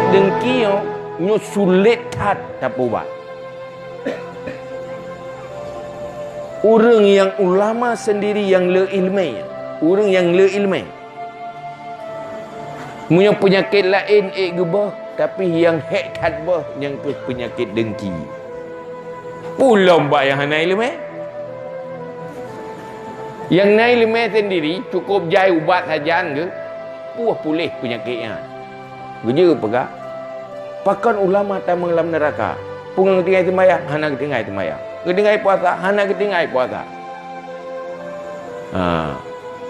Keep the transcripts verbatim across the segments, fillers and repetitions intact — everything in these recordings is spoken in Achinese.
Dengki nyoe, nyoe sulet that tapeubat. Ureuëng nyang ulama sendiri nyang le iéleumé, ureuëng nyang le iéleumé. Meunyoe peunyakét laén ék geuböh, tapi nyang hék that böh nyang keuh peunyakét dengki. Pulom bak nyang hana iéleumé. Nyang na iéleumé sendiri cukup jai ubat sajan geuh, puih puléh peunyakét nyan. Geujeu peugah, pakon ulama tamong lam neuraka? Peue ngon geutinggai seumayang? Hana geutinggai seumayang. Geutinggai puasa? Hana geutinggai puasa. Ha.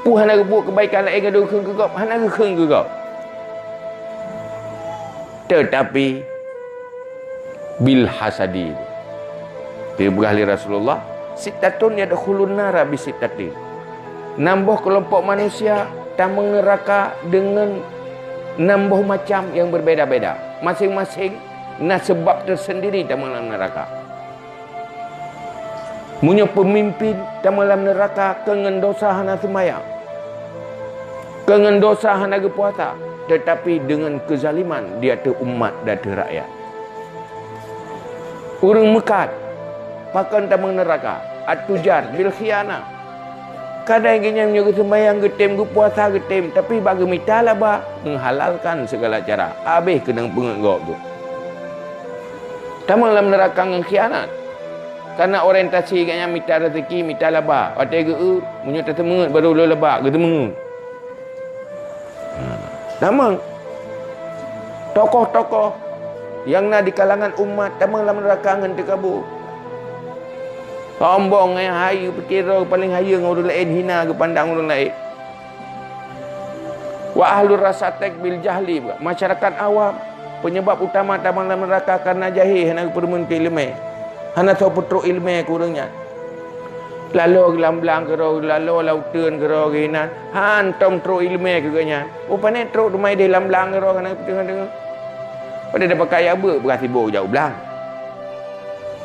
Peue hana geubuet keubaikan laén ngon geukheun keu gob? Hana geukheun keu gob. Teutapi bil hasadi. Dipeugah lé Rasulullah, "Sittatun yadkhulun nara bi sittatin." Nam boh keulompok manusia tamong neuraka deungon nam boh macam nyang beubeda-beda. Maséng-maséng na seubab teusendiri tamong lam neuraka. Meunyoe peumimpén tamong lam neuraka keu ngon dosa hana seumayang, keu ngon dosa hana geupuasa, teutapi deungon keuzaliman di ateueh umat dan ateueh rakyat. Ureuëng meukat, pakon tamong neuraka, at-tujar bil khianah. Kadang geuhnyan meunyoe geuseumayang geutem, geupuasa geutem, tapi bak geumita laba, meuhalalkan segala cara, habéh keunong peungeut gob tu. Tamong lam neuraka ngon khianat. Karena orientasi geuhnyan mita rezeki, mita laba. Watée geu-eu, meunyoe taseumeungeut baru lôn laba, geuseumeungeut. Ha. Tamong. Tokoh-tokoh nyang na di kalangan umat tamong lam neuraka ngon teukabô. Sombong, eh, hayeue, pike droe paleng hayeue ngon ureuëng laén, hina geupandang ureuëng laén. Wa ahlur rasatek bil jahli, masyarakat awam, penyebab utama tamong lam neuraka karena jahé, hana geupeureumeun keu iéleumé. Hana soe peutrok iéleumé keu ureuëng nyan. Laloe lam blang keudroe, laloe lam uteuen keudroe geuh inan, hántom trok iéleumé keu geuhnyan. Oh, pane trok teuma ideh lam blang keudroe hana geupeudeuh-deuh. Padahai tapakat jak beuet, peugah sibok jak u blang.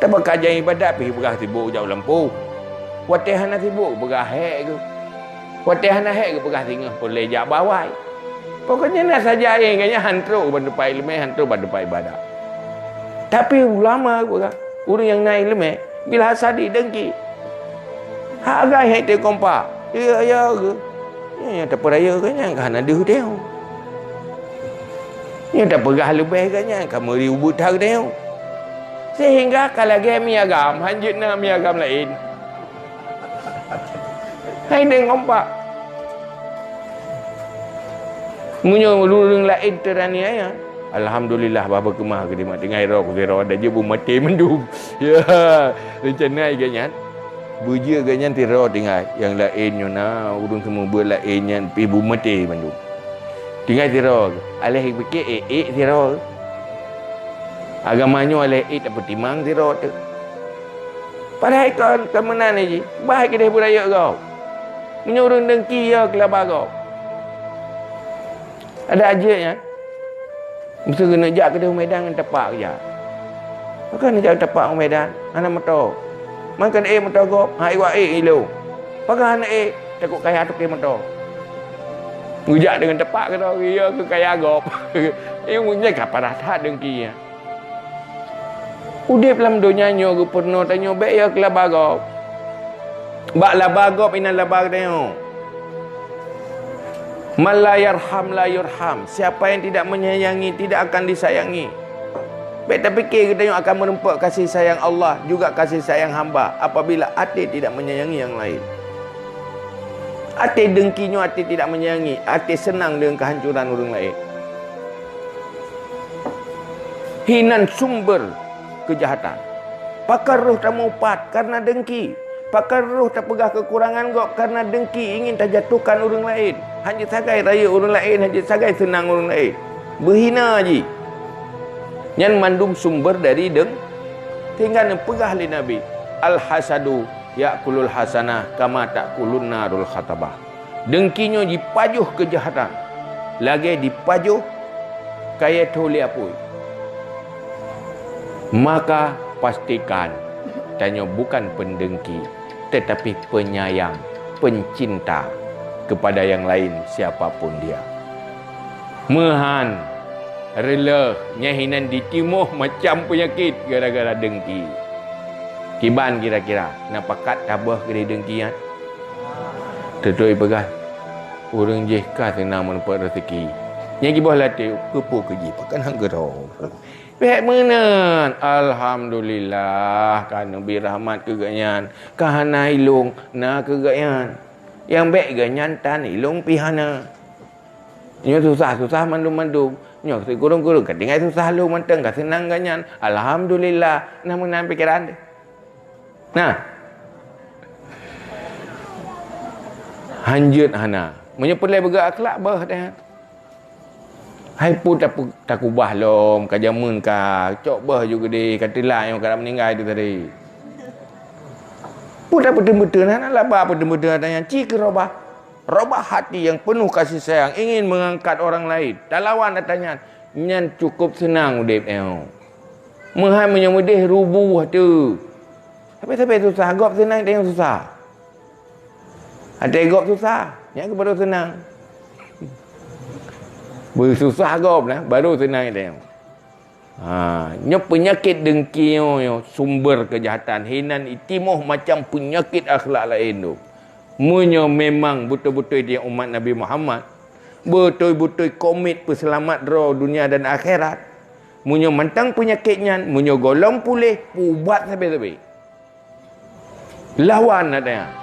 Tapakat jak iébadat pih peugah sibok jak u lampôh. Watée hana sibok peugah hék geuh. Watée hana hék geuh peugah singoh peureulée jak bawai. Pokoknya na saja nyang geuhnyan han trok ban teumpat iéleumé, han trok ban teumpat iébadat. Tapi ulama peugah, ureuëng nyang na iéleumé, bil hasadi, dengki. Hak agam hék teuh kompak. Ya, ya, geuh. Nyoe nyang tapeurayeuk geuhnyan ka hana deuh teuh. Nyoe tapeugah leubeh geuhnyan ka meuri ubeut that teuh. Sehingga ka lagée mi agam, han jeuet na mi agam laén. Hai deng kompak. Meunyoe ureuëng laén teuraniaya, alhamdulillah, bah beukeumah keu dimat tinggai roh keu sidroe, dan jeuet beumaté mandum. Ya, rencana geuhnyan. Beujeuet geuhnyan sidroe tinggai. Nyang laén nyoe na ureuëng seumeubeuet laén nyan pih beumaté mandum. Tinggai sidroe, aléh pike ék-ék sidroe. Agama nyoe aléh ék tapeutimang sidroe teuh. Padahai kon, kon meunan jih, bah keudeh beurayeuk gob. Meunyoe ureuëng dengki, ya keulaba gob. Ada ajeuk nyan. Meusti keuneuk jak keudeh u Medan ngon tapak jak. Maka neujak tapak u Medan, hana moto. Maka ék moto gob, ha iwa ék ilong. Pakai hana ék, takot kaya toke moto. Geujak deungon tapak keudroe, ya keu kaya gob. Ilong nyan ka parah that dengki nyan. Udeb lam donya nyoe geupeurunoe tanyoe bék ya keu laba gob. Bak laba gob inan laba tanyoe. Man la yarham la yurham. Siapa yang tidak menyayangi, tidak akan disayangi. Bék tapike geutanyoe akan meureumpok kasih sayang Allah juga kasih sayang hamba apabila até tidak menyayangi yang lain. Até dengki nyoe até tidak menyayangi, até seunang deungon kehancuran ureuëng laén. Hinan sumber keujahatan. Pakon roh tamupat kareuna dengki. Pakon roh tapeugah keukurangan gob kareuna dengki, ingin tajatuhkan ureuëng laén. Hana sagai rayeuk ureuëng laén, hana sagai seunang ureuëng laén. Beuhina jih. Nyan mandum sumber dari deng-, sehingga neupeugah lé Nabi, "Al-hasadu ya'kulul hasanah kama ta'kulun narul khatabah." Dengki nyoe jipajoh keujahatan, lagée jipajoh kayée thô lé apui. Maka pastikan tanyoe bukan pendengki, tetapi penyayang, pencinta kepada yang lain siapa pun dia. Meuhan Reuloh, nyan hinan jitimoh macam peunyakét gara-gara deungki. Kiban kira-kira, na pakat taböh keudeh deungki nyan? Teuntui peugah, ureuëng jih ka seunang meurumpok raseuki. Nyan jiboh latée, keupeue keu jih, pakon han keudroe. Bék meunan, alhamdulillah, ka neubri rahmat keu geuhnyan, ka hana ilong na keu geuhnyan. Nyang bék geuhnyan tan ilong pih hana. Nyoe susah-susah mandum-mandum. Nyoe sikureueng-kureueng ka tinggai susah lom mantong, ka seunang geuhnyan. Alhamdulillah, na meunan pikeran teuh. Nah. Hanjeuet hana. Meunyoe peureulée beugét akhlak, beuh deh. Hai peue tapu-, takubah lom, ka jameun ka, cok beuh ju geudeh, ka teulat nyoe ka meuninggai tu tadi. Peue tapeuteun-peuteun, hana laba peuteun-peuteun ata nyan, ci keu robah. Robah hati yang penuh kasih sayang, ingin mengangkat orang lain. Talawan ata nyan, nyan cukup seunang udeb nyoe. Meuhai meunyoe meudeh rubuh tu. Sabe-sabe susah, gob seunang, ata nyang susah. Até gob susah, nyan keuh baru seunang. Beususah gob nah, baru seunang até nyoe. Ha, nyoe peunyakét deungki nyoe, nyoe sumber keujahatan. Hinan itimoh macam peunyakét akhlak laén tu. Meunyoe memang beutôi-beutôi dia umat Nabi Muhammad, beutôi-beutôi komit peuseulamat droe dunia dan akhirat, meunyoe mantong peunyakét nyan, meunyoe gohlom puléh, peuubat sabe-sabe. Lawan ata nyan.